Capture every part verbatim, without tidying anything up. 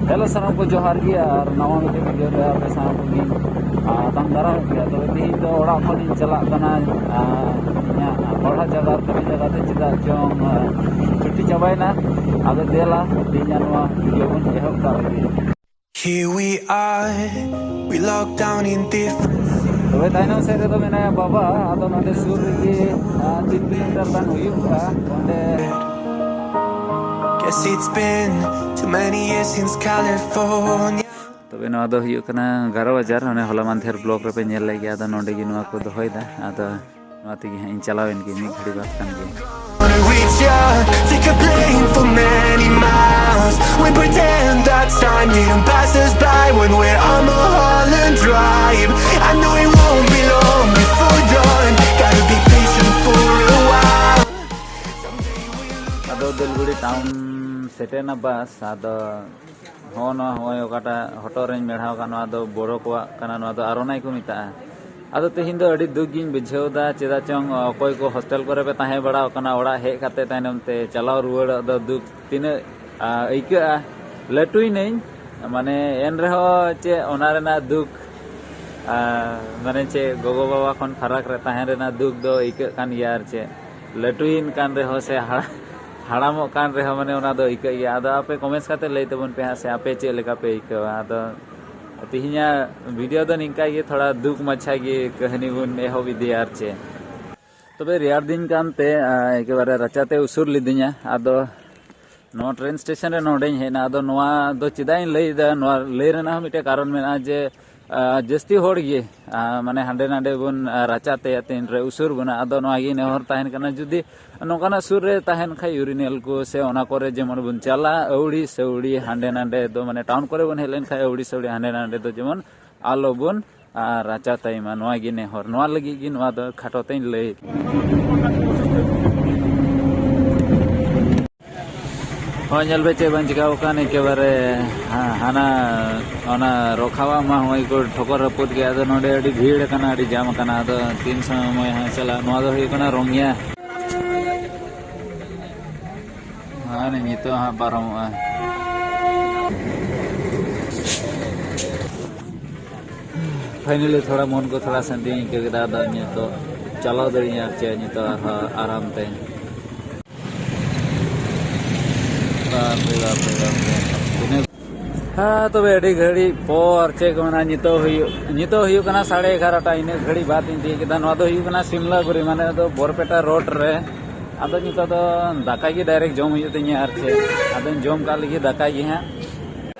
Hello, ᱥᱟᱱᱟᱢ ᱠᱚ ᱡᱚᱦᱟᱨ ᱜᱮ, ᱟᱨ ᱱᱟᱣᱟ ᱢᱤᱫᱴᱮᱱ ᱵᱷᱤᱰᱤᱭᱳ ᱨᱮ ᱟᱯᱮ ᱥᱟᱱᱟᱢ ᱠᱚᱜᱮ, ᱟᱨ, ᱛᱟᱝ ᱫᱟᱨᱟᱢ ᱯᱮᱭᱟ᱾ ᱛᱚᱵᱮ ᱛᱮᱦᱮᱧ ᱫᱚ ᱚᱲᱟᱜ ᱠᱷᱚᱱ ᱤᱧ ᱪᱟᱞᱟᱜ ᱠᱟᱱᱟ, ᱟᱨ, ᱤᱧᱟᱹᱜ ᱯᱟᱲᱦᱟᱜ ᱡᱟᱭᱜᱟ ᱟᱨ ᱠᱟᱹᱢᱤ ᱡᱟᱭᱜᱟ ᱛᱮ, ᱪᱮᱫᱟᱜ ᱪᱚᱝ, ᱟᱨ, ᱪᱷᱩᱴᱤ ᱪᱟᱵᱟᱭᱮᱱᱟ᱾ ᱟᱫᱚ ᱫᱮᱞᱟ, ᱛᱮᱦᱮᱧᱟᱜ ᱱᱚᱣᱟ ᱵᱷᱤᱰᱤᱭᱳ ᱵᱚᱱ ᱮᱦᱚᱵ ᱠᱟᱜ ᱞᱮᱜᱮ᱾ Here we are, we locked down in different. ᱛᱚᱵᱮ ᱛᱟᱭᱱᱚᱢ ᱥᱮᱫ ᱨᱮᱫᱚ ᱢᱮᱱᱟᱭᱟ ᱵᱟᱵᱟ᱾ ᱟᱫᱚ ᱱᱚᱰᱮ ᱥᱩᱨ ᱨᱮᱜᱮ, ᱟᱨ, ᱛᱤᱱ ᱠᱤᱞᱳᱢᱤᱴᱟᱨ ᱜᱟᱱ ᱦᱩᱭᱩᱜᱼᱟ ᱚᱸᱰᱮ᱾ Guess it's been too many years since California. ᱛᱚᱵᱮ ᱱᱚᱣᱟ ᱫᱚ ᱦᱩᱭᱩᱜ ᱠᱟᱱᱟ ᱜᱟᱨᱚ ᱵᱟᱡᱟᱨ, ᱚᱱᱮ ᱦᱚᱞᱟ ᱢᱟᱫᱷᱮᱨ ᱵᱞᱚᱜ ᱨᱮᱯᱮ ᱧᱮᱞ ᱞᱮᱫ ᱜᱮᱭᱟ᱾ ᱟᱫᱚ ᱱᱚᱰᱮ ᱜᱮ ᱱᱚᱣᱟ ᱠᱚ ᱫᱚᱦᱚᱭᱮᱫᱟ᱾ ᱟᱫᱚ ᱱᱚᱣᱟ ᱛᱮᱜᱮ ᱦᱟᱸᱜ ᱤᱧ ᱪᱟᱞᱟᱣᱮᱱ ᱜᱮ ᱢᱤᱫ ᱜᱷᱟᱹᱲᱤ ᱵᱟᱫᱽ ᱠᱷᱟᱱ ᱜᱮ᱾ Wanna reach ya, take a plane for many miles. We pretend that time didn't pass us by when we're on Mulholland Drive. I know it won't be long before dawn. Gotta be patient for a while. ᱟᱫᱚ ᱫᱩᱞᱜᱩᱲᱤ town ᱥᱮᱴᱮᱨᱱᱟ ᱵᱟᱥ᱾ ᱟᱫᱚ ᱦᱚᱸᱜᱼᱚ ᱱᱚᱣᱟ, ᱦᱚᱸᱜᱼᱚᱭ ᱚᱠᱟᱴᱟᱜ ᱦᱚᱴᱚᱜ ᱨᱮᱧ ᱢᱮᱲᱦᱟᱣ ᱟᱠᱟᱫ, ᱱᱚᱣᱟ ᱫᱚ ᱵᱚᱲᱚ ᱠᱚᱣᱟᱜ ᱠᱟᱱᱟ, ᱱᱚᱣᱟ ᱫᱚ ᱟᱨᱚᱱᱟᱭ ᱠᱚ ᱢᱮᱛᱟᱜᱼᱟ᱾ ᱟᱫᱚ ᱛᱮᱦᱮᱧ ᱫᱚ ᱟᱹᱰᱤ ᱫᱩᱠ ᱜᱤᱧ ᱵᱩᱡᱷᱟᱹᱣ ᱮᱫᱟ, ᱪᱮᱫᱟᱜ ᱪᱚᱝ ᱚᱠᱚᱭ ᱠᱚ ᱦᱳᱥᱴᱮᱞ ᱠᱚᱨᱮ ᱯᱮ ᱛᱟᱦᱮᱸ ᱵᱟᱲᱟᱣ ᱠᱟᱱᱟ, ᱚᱲᱟᱜ ᱦᱮᱡ ᱠᱟᱛᱮ ᱛᱟᱭᱱᱚᱢ ᱛᱮ ᱪᱟᱞᱟᱣ ᱨᱩᱣᱟᱹᱲᱚᱜ ᱫᱚ ᱫᱩᱠ ᱛᱤᱱᱟᱹᱜ, ᱟ, ᱟᱹᱭᱠᱟᱹᱜᱼᱟ᱾ ᱞᱟᱹᱴᱩᱭᱱᱟᱹᱧ, ᱢᱟᱱᱮ, ᱮᱱ ᱨᱮᱦᱚᱸ ᱪᱮᱫ ᱚᱱᱟ ᱨᱮᱱᱟᱜ ᱫᱩᱠ, ᱟ, ᱢᱟᱱᱮ ᱪᱮᱫ ᱜᱚᱜᱚ ᱵᱟᱵᱟ ᱠᱷᱚᱱ ᱯᱷᱟᱨᱟᱠ ᱨᱮ ᱛᱟᱦᱮᱸ ᱨᱮᱱᱟᱜ ᱫᱩᱠ ᱫᱚ ᱟᱹᱭᱠᱟᱹᱜ ᱠᱟᱱ ᱜᱮᱭᱟ᱾ ᱟᱨ ᱪᱮᱫ ᱞᱟᱹᱴᱩᱭᱮᱱ ᱠᱟᱱ ᱨᱮᱦᱚᱸ ᱥᱮ ᱦᱟᱲ-, ᱦᱟᱲᱟᱢᱚᱜ ᱠᱟᱱ ᱨᱮᱦᱚᱸ, ᱢᱟᱱᱮ, ᱚᱱᱟ ᱫᱚ ᱟᱹᱭᱠᱟᱹᱜ ᱜᱮᱭᱟ᱾ ᱟᱫᱚ ᱟᱯᱮ ᱠᱚᱢᱮᱱᱴᱥ ᱠᱟᱛᱮ ᱞᱟᱹᱭ ᱛᱟᱵᱚᱱ ᱯᱮ ᱦᱟᱸᱜ ᱥᱮ ᱟᱯᱮ ᱪᱮᱫ ᱞᱮᱠᱟ ᱯᱮ ᱟᱹᱭᱠᱟᱹᱣᱟ᱾ ᱟᱫᱚ ᱛᱮᱦᱮᱧᱟᱜ ᱵᱷᱤᱰᱤᱭᱳ ᱫᱚ ᱱᱤᱝᱠᱟ ᱜᱮ, ᱛᱷᱚᱲᱟ ᱫᱩᱠ ᱢᱟᱪᱷᱟ ᱜᱮ ᱠᱟᱹᱦᱱᱤ ᱵᱚᱱ ᱮᱦᱚᱵ ᱤᱫᱤᱭᱟ᱾ ᱟᱨ ᱪᱮᱫ ᱛᱚᱵᱮ ᱨᱮᱭᱟᱲ ᱫᱤᱱ ᱠᱟᱱᱛᱮ, ᱟ, ᱮᱠᱮᱵᱟᱨᱮ ᱨᱟᱪᱟᱛᱮ ᱩᱥᱩᱨ ᱞᱤᱫᱤᱧᱟ᱾ ᱟᱫᱚ ᱱᱚᱣᱟ ᱴᱨᱮᱱ ᱥᱴᱮᱥᱚᱱ ᱨᱮ ᱱᱚᱰᱮᱧ ᱦᱮᱡ ᱮᱱᱟ᱾ ᱟᱫᱚ ᱱᱚᱣᱟ ᱫᱚ ᱪᱮᱫᱟᱜ ᱤᱧ ᱞᱟᱹᱭ ᱮᱫᱟ, ᱱᱚᱣᱟ ᱞᱟᱹᱭ ᱨᱮᱱᱟᱜ ᱦᱚᱸ ᱢᱤᱫᱴᱮᱱ ᱠᱟᱨᱚᱱ ᱢᱮᱱᱟᱜᱼᱟ ᱡᱮ, ᱟ, ᱡᱟᱹᱥᱛᱤ ᱦᱚᱲ ᱜᱮ, ᱟ, ᱢᱟᱱᱮ ᱦᱟᱸᱰᱮ ᱱᱟᱰᱮ ᱵᱚᱱ, ᱟ, ᱨᱟᱪᱟᱛᱮᱭᱟ, ᱛᱤᱱ ᱨᱮ ᱩᱥᱩᱨ ᱵᱚᱱᱟ᱾ ᱟᱫᱚ ᱱᱚᱣᱟ ᱜᱮ ᱱᱮᱦᱚᱨ ᱛᱟᱦᱮᱱ ᱠᱟᱱᱟ, ᱡᱩᱫᱤ ᱱᱚᱝᱠᱟᱱᱟᱜ ᱥᱩᱨ ᱨᱮ ᱛᱟᱦᱮᱱ ᱠᱷᱟᱡ ᱤᱭᱩᱨᱤᱱᱮᱞ ᱠᱚ ᱥᱮ ᱚᱱᱟ ᱠᱚᱨᱮ ᱡᱮᱢᱚᱱ ᱵᱚᱱ ᱪᱟᱞᱟᱜ ᱟᱹᱣᱲᱤ ᱥᱟᱹᱣᱲᱤ ᱦᱟᱸᱰᱮ ᱱᱟᱰᱮ ᱫᱚ, ᱢᱟᱱᱮ ᱴᱟᱣᱩᱱ ᱠᱚᱨᱮ ᱵᱚᱱ ᱦᱮᱡ ᱞᱮᱱᱠᱷᱟᱡ ᱟᱹᱣᱲᱤ ᱥᱟᱹᱣᱲᱤ ᱦᱟᱸᱰᱮ ᱱᱟᱰᱮ ᱫᱚ ᱡᱮᱢᱚᱱ ᱟᱞᱚ ᱵᱚᱱ ᱟᱨ ᱨᱟᱪᱟ ᱛᱟᱭ ᱢᱟ, ᱱᱚᱣᱟ ᱜᱮ ᱱᱮᱦᱚᱨ᱾ ᱱᱚᱣᱟ ᱞᱟᱹᱜᱤᱫ ᱜᱮ ᱱᱚᱣᱟ ᱫᱚ ᱠᱷᱟᱴᱚ ᱛᱮᱧ ᱞᱟᱹᱭ᱾ ᱦᱳᱭ, ᱧᱮᱞ ᱯᱮ ᱪᱮᱫ ᱵᱟᱝ ᱪᱤᱠᱟᱹᱣ ᱟᱠᱟᱱ, ᱮᱠᱮᱵᱟᱨᱮ ᱦᱟ-, ᱦᱟᱱᱟ ᱚᱱᱟ ᱨᱚᱠᱷᱟᱣᱟᱜ ᱢᱟ ᱦᱚᱸᱜᱼᱚᱭ ᱠᱚ ᱴᱷᱚᱠᱚᱨ ᱨᱟᱹᱯᱩᱫ ᱜᱮᱭᱟ᱾ ᱟᱫᱚ ᱱᱚᱰᱮ ᱟᱹᱰᱤ ᱵᱷᱤᱲ ᱟᱠᱟᱱᱟ, ᱟᱹᱰᱤ ᱡᱟᱢ ᱟᱠᱟᱱᱟ᱾ ᱟᱫᱚ ᱛᱤᱱ ᱥᱚᱢᱚᱭ ᱦᱟᱸᱜ ᱪᱟᱞᱟᱜ, ᱱᱚᱣᱟ ᱫᱚ ᱦᱩᱭᱩᱜ ᱠᱟᱱᱟ ᱨᱚᱝᱜᱤᱭᱟ᱾ ᱟᱨ ᱱᱤᱛᱚᱜ ᱦᱟᱸᱜ ᱯᱟᱨᱚᱢᱚᱜᱼᱟ᱾ ᱯᱷᱟᱭᱱᱟᱞᱤ ᱛᱷᱚᱲᱟ ᱢᱚᱱ ᱠᱚ ᱛᱷᱚᱲᱟ ᱥᱟᱱᱛᱤᱧ ᱟᱹᱭᱠᱟᱹᱣ ᱠᱮᱫᱟ᱾ ᱟᱫᱚ ᱱᱤᱛᱚᱜ ᱪᱟᱞᱟᱣ ᱫᱟᱲᱮᱭᱟᱜᱼᱟ ᱟᱨ ᱪᱮᱫ, ᱱᱤᱛᱚᱜ ᱟᱨᱦᱚᱸ ᱟᱨᱟᱢ ᱛᱮ᱾ ᱵᱟᱯ ᱨᱮ, ᱵᱟᱯ ᱨᱮ, ᱵᱟᱯ ᱨᱮ᱾ ᱛᱤᱱᱟᱹᱜ ᱦᱮᱸ, ᱛᱚᱵᱮ ᱟᱹᱰᱤ ᱜᱷᱟᱹᱲᱤᱡ ᱯᱚᱨ ᱪᱮᱫ ᱠᱚ ᱢᱮᱱᱟ, ᱱᱤᱛᱚᱜ ᱦᱩᱭᱩᱜ, ᱱᱤᱛᱚᱜ ᱦᱩᱭᱩᱜ ᱠᱟᱱᱟ ᱥᱟᱲᱮ ᱮᱜᱟᱨᱚᱴᱟ᱾ ᱤᱱᱟᱹᱜ ᱜᱷᱟᱹᱲᱤᱡ ᱵᱟᱫ ᱤᱧ ᱛᱤᱭᱳᱜ ᱠᱮᱫᱟ᱾ ᱱᱚᱣᱟ ᱫᱚ ᱦᱩᱭᱩᱜ ᱠᱟᱱᱟ ᱥᱤᱢᱞᱟᱜᱩᱨᱤ, ᱢᱟᱱᱮ ᱫᱚ ᱵᱚᱨᱯᱮᱴᱟ ᱨᱳᱰ ᱨᱮ᱾ ᱟᱫᱚ ᱱᱤᱛᱚᱜ ᱫᱚ ᱫᱟᱠᱟ ᱜᱮ ᱰᱟᱭᱨᱮᱠᱴ ᱡᱚᱢ ᱦᱩᱭᱩᱜ ᱛᱤᱧᱟᱹ ᱟᱨ ᱪᱮᱫ᱾ ᱟᱫᱚᱧ ᱡᱚᱢ ᱠᱟᱜ ᱞᱮᱜᱮ ᱫᱟᱠᱟ ᱜᱮ ᱦᱟᱸᱜ᱾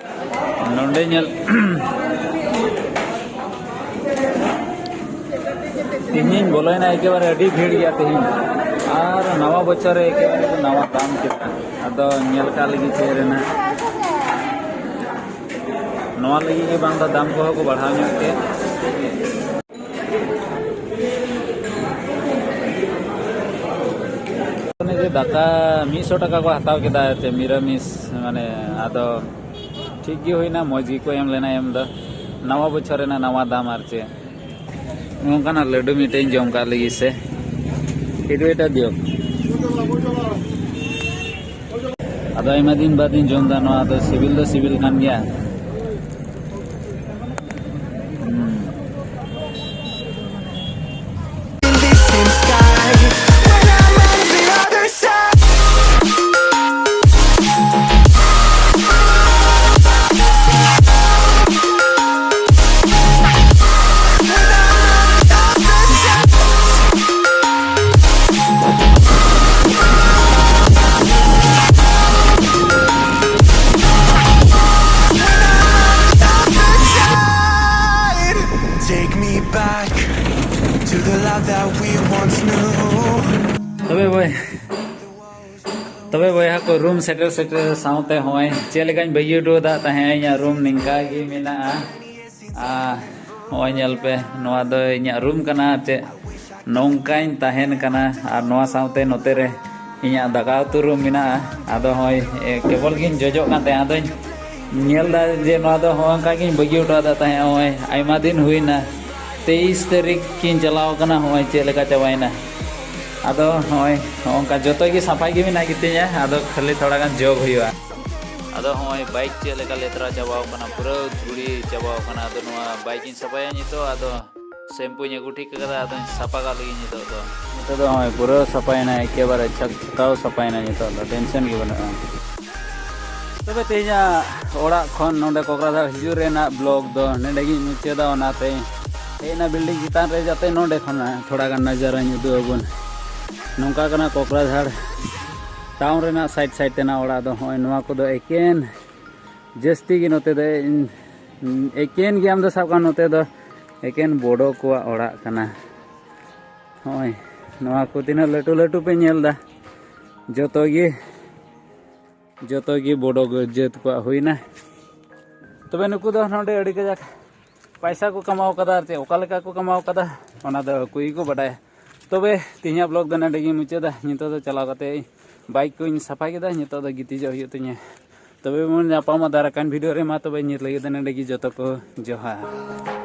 ᱱᱚᱰᱮ ᱧᱮᱞ ᱛᱮᱦᱮᱧ ᱵᱚᱞᱚᱭᱮᱱᱟ, ᱮᱠᱮᱵᱟᱨᱮ ᱟᱹᱰᱤ ᱵᱷᱤᱲ ᱜᱮᱭᱟ ᱛᱮᱦᱮᱧ᱾ ᱟᱨ ᱱᱟᱣᱟ ᱵᱚᱪᱷᱚᱨ ᱨᱮ ᱮᱠᱮᱵᱟᱨᱮ ᱠᱚ ᱱᱟᱣᱟ ᱫᱟᱢ ᱠᱮᱫᱟ᱾ ᱟᱫᱚ ᱧᱮᱞ ᱠᱟᱜ ᱞᱟᱹᱜᱤᱫ ᱪᱮᱫ ᱨᱮᱱᱟᱜ, ᱱᱚᱣᱟ ᱞᱟᱹᱜᱤᱫ ᱜᱮ ᱵᱟᱝ ᱫᱚ ᱫᱟᱢ ᱠᱚᱦᱚᱸ ᱠᱚ ᱵᱟᱲᱦᱟᱣ ᱧᱚᱜ ᱠᱮᱫ᱾ ᱚᱱᱮ ᱡᱮ ᱫᱟᱠᱟ ᱢᱤᱫ ᱥᱚ ᱴᱟᱠᱟ ᱠᱚ ᱦᱟᱛᱟᱣ ᱠᱮᱫᱟ, ᱪᱮ ᱱᱤᱨᱟᱢᱤᱥ, ᱢᱟᱱᱮ, ᱟᱫᱚ ᱴᱷᱤᱠ ᱜᱮ ᱦᱩᱭᱱᱟ, ᱢᱚᱡᱽ ᱜᱮᱠᱚ ᱮᱢ ᱞᱮᱱᱟ ᱮᱢ ᱫᱚ᱾ ᱱᱟᱣᱟ ᱵᱚᱪᱷᱚᱨ ᱨᱮᱱᱟᱜ ᱱᱟᱣᱟ ᱫᱟᱢ ᱟᱨ ᱪᱮᱫ᱾ ᱱᱚᱝᱠᱟᱱᱟᱜ ᱞᱟᱹᱰᱩ ᱢᱤᱫᱴᱮᱱ ᱡᱚᱢ ᱠᱟᱜ ᱞᱟᱹᱜᱤᱫ ᱥᱮ᱾ ᱮᱴᱩ ᱮᱴᱟ ᱫᱤᱭᱚ᱾ ᱟᱫᱚ ᱟᱭᱢᱟ ᱫᱤᱱ ᱵᱟᱫ ᱤᱧ ᱡᱚᱢ ᱮᱫᱟ ᱱᱚᱣᱟ ᱫᱚ, ᱥᱤᱵᱤᱞ ᱫᱚ ᱥᱤᱵᱤᱞ ᱠᱟᱱ ᱜᱮᱭᱟ᱾ ᱦᱩᱸ᱾ Take me back to the love that we once knew. ᱛᱚᱵᱮ ᱵᱚᱭ, ᱛᱚᱵᱮ ᱵᱚᱭᱦᱟ ᱠᱚ, ᱨᱩᱢ ᱥᱮᱴᱮᱨ ᱥᱮᱴᱮᱨ ᱥᱟᱶᱛᱮ ᱦᱚᱸᱜᱼᱚᱭ ᱪᱮᱫ ᱞᱮᱠᱟᱧ ᱵᱟᱹᱜᱤ ᱦᱚᱴᱚ ᱟᱠᱟᱫ ᱛᱟᱦᱮᱸᱫ, ᱤᱧᱟᱹᱜ ᱨᱩᱢ ᱱᱤᱝᱠᱟ ᱜᱮ ᱢᱮᱱᱟᱜᱼᱟ᱾ ᱟᱨ ᱦᱚᱸᱜᱼᱚᱭ ᱧᱮᱞ ᱯᱮ, ᱱᱚᱣᱟ ᱫᱚ ᱤᱧᱟᱹᱜ ᱨᱩᱢ ᱠᱟᱱᱟ᱾ ᱪᱮᱫ ᱱᱚᱝᱠᱟᱧ ᱛᱟᱦᱮᱱ ᱠᱟᱱᱟ᱾ ᱟᱨ ᱱᱚᱣᱟ ᱥᱟᱶᱛᱮ ᱱᱚᱛᱮ ᱨᱮ ᱤᱧᱟᱹᱜ ᱫᱟᱠᱟ ᱩᱛᱩ ᱨᱩᱢ ᱢᱮᱱᱟᱜᱼᱟ᱾ ᱟᱫᱚ ᱦᱚᱸᱜᱼᱚᱭ, ᱮ, ᱠᱮᱵᱚᱞ ᱜᱤᱧ ᱡᱚᱡᱚᱜ ᱠᱟᱱ ᱛᱟᱦᱮᱸᱫ᱾ ᱟᱫᱚᱧ ᱧᱮᱞ ᱫᱟ ᱡᱮ ᱱᱚᱣᱟ ᱫᱚ ᱦᱚᱸᱜᱼᱚ ᱱᱚᱝᱠᱟ ᱜᱤᱧ ᱵᱟᱹᱜᱤ ᱦᱚᱴᱚ ᱟᱫᱟ ᱛᱟᱦᱮᱸᱫ᱾ ᱦᱚᱸᱜᱼᱚᱭ ᱟᱭᱢᱟ ᱫᱤᱱ ᱦᱩᱭᱱᱟ, ᱛᱮᱭᱤᱥ ᱛᱟᱹᱨᱤᱠᱷ ᱠᱤᱱ ᱪᱟᱞᱟᱣ ᱠᱟᱱᱟ, ᱦᱚᱸᱜᱼᱚᱭ ᱪᱮᱫ ᱞᱮᱠᱟ ᱪᱟᱵᱟᱭᱮᱱᱟ᱾ ᱟᱫᱚ ᱦᱚᱸᱜᱼᱚᱭ ᱦᱚᱸᱜᱼᱚ ᱱᱚᱝᱠᱟ ᱡᱚᱛᱚ ᱜᱮ ᱥᱟᱯᱷᱟ ᱜᱮ ᱢᱮᱱᱟᱜ ᱜᱮᱛᱤᱧᱟ, ᱟᱫᱚ ᱠᱷᱟᱹᱞᱤ ᱛᱷᱚᱲᱟ ᱜᱟᱱ ᱡᱚᱜᱽ ᱦᱩᱭᱩᱜᱼᱟ᱾ ᱟᱫᱚ ᱦᱚᱸᱜᱼᱚᱭ ᱵᱟᱭᱤᱠ ᱪᱮᱫ ᱞᱮᱠᱟ ᱞᱮᱛᱨᱟ ᱪᱟᱵᱟᱣ ᱠᱟᱱᱟ, ᱯᱩᱨᱟᱹ ᱫᱷᱩᱲᱤ ᱪᱟᱵᱟᱣ ᱠᱟᱱᱟ᱾ ᱟᱫᱚ ᱱᱚᱣᱟ ᱵᱟᱭᱤᱠ ᱤᱧ ᱥᱟᱯᱷᱟᱭᱟ ᱱᱤᱛᱚᱜ, ᱟᱫᱚ ᱥᱮᱢᱯᱩᱧ ᱟᱹᱜᱩ ᱴᱷᱤᱠ ᱠᱟᱫᱟ, ᱟᱫᱚᱧ ᱥᱟᱯᱷᱟ ᱠᱟᱜ ᱞᱟᱹᱜᱤᱫ ᱱᱤᱛᱚᱜ ᱫᱚ᱾ ᱱᱤᱛᱚᱜ ᱫᱚ ᱦᱚᱸᱜᱼᱚᱭ ᱯᱩᱨᱟᱹ ᱥᱟᱯᱷᱟᱭᱮᱱᱟ, ᱮᱠᱮᱵᱟᱨᱮ ᱪᱷᱟᱠ ᱪᱷᱟᱠᱟᱣ ᱥᱟᱯᱷᱟᱭᱮᱱᱟ, ᱱᱤᱛᱚᱜ ᱫᱚ ᱴᱮᱱᱥᱮᱱ ᱜᱮ ᱵᱟᱹᱱᱩᱜᱼᱟ᱾ ᱛᱚᱵᱮ ᱛᱮᱦᱮᱧᱟᱜ ᱚᱲᱟᱜ ᱠᱷᱚᱱ ᱱᱚᱸᱰᱮ ᱠᱚᱠᱨᱟᱡᱷᱟᱲ ᱦᱤᱡᱩᱜ ᱨᱮᱱᱟᱜ ᱵᱞᱚᱜ ᱫᱚ ᱱᱚᱸᱰᱮ ᱜᱤᱧ ᱢᱩᱪᱟᱹᱫᱟ᱾ ᱚᱱᱟᱛᱮ ᱦᱮᱡ ᱮᱱᱟ ᱵᱤᱞᱰᱤᱝ ᱪᱮᱛᱟᱱ ᱨᱮ, ᱡᱟᱛᱮ ᱱᱚᱸᱰᱮ ᱠᱷᱚᱱ ᱛᱷᱚᱲᱟ ᱜᱟᱱ ᱱᱟᱡᱟᱨᱟᱧ ᱩᱫᱩᱜ ᱟᱵᱚᱱ᱾ ᱱᱚᱝᱠᱟ ᱠᱟᱱᱟ ᱠᱚᱠᱨᱟᱡᱷᱟᱲ ᱴᱟᱣᱩᱱ ᱨᱮᱱᱟᱜ ᱥᱟᱭᱤᱰ ᱥᱟᱭᱤᱰ ᱛᱮᱱᱟᱜ ᱚᱲᱟᱜ ᱫᱚ᱾ ᱦᱚᱸᱜᱼᱚᱭ ᱱᱚᱣᱟ ᱠᱚᱫᱚ ᱮᱠᱮᱱ ᱡᱟᱹᱥᱛᱤ ᱜᱮ ᱱᱚᱛᱮ ᱫᱚ ᱤᱧ, ᱮᱠᱮᱱ ᱜᱮ ᱟᱢ ᱫᱚ ᱥᱟᱵ ᱠᱟᱜ ᱢᱮ ᱱᱚᱛᱮ ᱫᱚ ᱮᱠᱮᱱ ᱵᱳᱰᱳ ᱠᱚᱣᱟᱜ ᱚᱲᱟᱜ ᱠᱟᱱᱟ᱾ ᱦᱚᱸᱜᱼᱚᱭ ᱱᱚᱣᱟ ᱠᱚ ᱛᱤᱱᱟᱹᱜ ᱞᱟᱹᱴᱩ ᱞᱟᱹᱴᱩ ᱯᱮ ᱧᱮᱞ ᱮᱫᱟ, ᱡᱚᱛᱚ ᱜᱮ, ᱡᱚᱛᱚ ᱜᱮ ᱵᱳᱰᱳ ᱡᱟᱹᱛ ᱠᱚᱣᱟᱜ ᱦᱩᱭᱱᱟ᱾ ᱛᱚᱵᱮ ᱱᱩᱠᱩ ᱫᱚ ᱱᱚᱰᱮ ᱟᱹᱰᱤ ᱠᱟᱡᱟᱠ ᱯᱟᱭᱥᱟ ᱠᱚ ᱠᱟᱢᱟᱣ ᱠᱟᱫᱟ, ᱟᱨ ᱪᱮᱫ ᱚᱠᱟ ᱞᱮᱠᱟ ᱠᱚ ᱠᱟᱢᱟᱣ ᱠᱟᱫᱟ, ᱚᱱᱟ ᱫᱚ ᱟᱠᱚ ᱜᱮᱠᱚ ᱵᱟᱰᱟᱭᱟ᱾ ᱛᱚᱵᱮ ᱛᱮᱦᱮᱧᱟᱜ ᱵᱞᱚᱜ ᱫᱚ ᱱᱚᱰᱮ ᱜᱮᱧ ᱢᱩᱪᱟᱹᱫᱟ᱾ ᱱᱤᱛᱚᱜ ᱫᱚ ᱪᱟᱞᱟᱣ ᱠᱟᱛᱮ ᱵᱟᱭᱤᱠ ᱠᱚᱧ ᱥᱟᱯᱷᱟ ᱠᱮᱫᱟ, ᱱᱤᱛᱚᱜ ᱫᱚ ᱜᱤᱛᱤᱡᱚᱜ ᱦᱩᱭᱩᱜ ᱛᱤᱧᱟᱹ᱾ ᱛᱚᱵᱮ ᱵᱚᱱ ᱧᱟᱯᱟᱢᱟ ᱫᱟᱨᱟᱭ ᱠᱟᱱ ᱵᱷᱤᱰᱤᱭᱳ ᱨᱮ᱾ ᱢᱟ ᱛᱚᱵᱮ ᱱᱤᱛ ᱞᱟᱹᱜᱤᱫ ᱫᱚ ᱱᱚᱰᱮ ᱜᱮ, ᱡᱚᱛᱚ ᱠᱚ ᱡᱚᱦᱟᱨ᱾